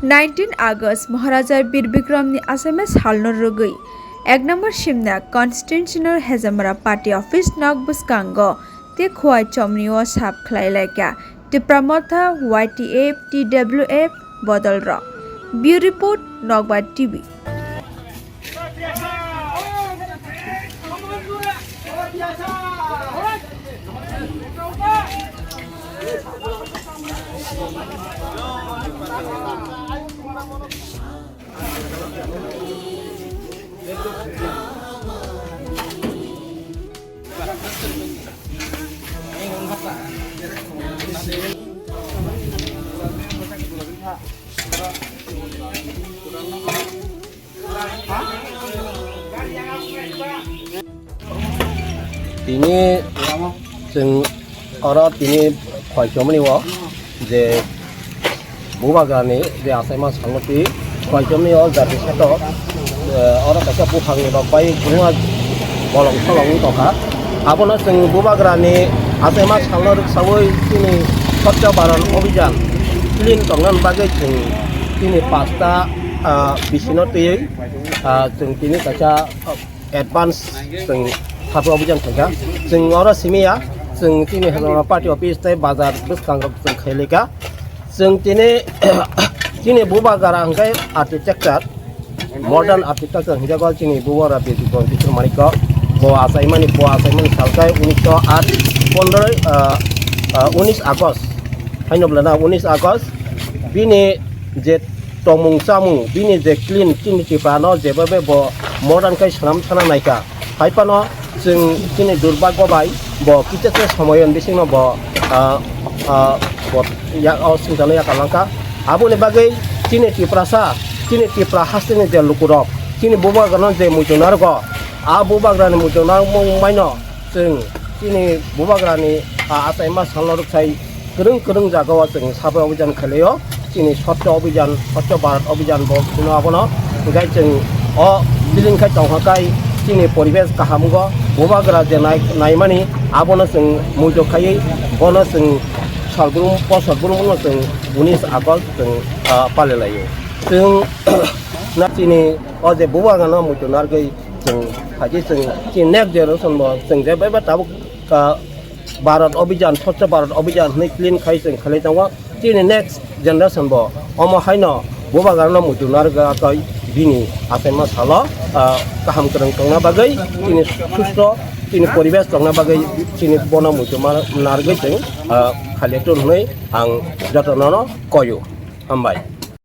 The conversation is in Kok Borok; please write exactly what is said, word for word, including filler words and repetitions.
Nineteen August Maharaja Bir Bikramni achaima salno rwgwi ek number Simna constituency-no Hejamara party office nok bwskango tei Khowai chomni-o sap khlai laikha Tipra Motha, Y T F, T W F bodolrok. Bureau Report, Nokbar T V. Tini chwng oro tini khwlai tongmani o je bubagrani je achaima salno twi khwlai tongmani o jati sato, eh, oro kaisa buphangni rok bai kwbangma bolong solong wng tongkha. Abono chwng bubagrani achaima salno rwksaui chini Swachh Bharat Abhijan clean tongna bagwi chwng tini pasta, ah, bisino twiwi, ah, chwng tini kaisa, ah, advance chwng thapwi obijan khaikha. Chwng oro simi ya, chwng chini Hezamara party office tei bazar bwskango chwng khailika. Chwng tini, chini bubagra hwnkhe architecture, modern architecture hwnjago chini bubagra Bijit Mohan Kishore Manikya. Bo achaimani, bo achaimani salkai unisho at pondroi, ah, ah, unis August. Haino bwlana unis August bini je tongmung chamung bini je clean chini Tripura no jebabe bo modern khai sanam sana naikha. Hai phano chwng chini durbagyo bai bo kichaksa somoyon bisingno bo, ah, ah, bo ya, o singchano yakalangkha. Aboni bagwi chini Tiprasa, chini Tipra hasteni je lukurok, chini bubagrano je muitu narwgo, a bubagrani muitu narwkmung maino chwng chini bubagrani, ah, achaima salno rwksai kwrwng kwrwng jagao chwng sabai obijan khailaio. Chini Swachh Abhijan, Swachh Bharat Abhijan bo hino abono. Hinkhe chwng o bilin khai tongkha kai chini poribesh kaham wngkha. Bubagra je nai-, naimani abono chwng muitu khaiwi bono chwng salbrum, po salbrumno chwng unis August chwng, ah, palilaio. Chwng na chini o je bubagrano muitu narwgwi chwng phaikhe chwng chini next generation bo chwng je beba tabuk, ah, Bharat Abhijan, Swachh Bharat Abhijan hwnwi clean khai chwng khlai tongo. Chini next generation bo omo haino bubagrano muitu narwgwi bini achaima salo, ah, kaham kwrwng tongna bagwi, chini susto, chini poribesh tongna bagwi chini bono muitu ma-, narwgwi chwng, ah, khailai tongo hwnwi ang jotono no koio. Hambai.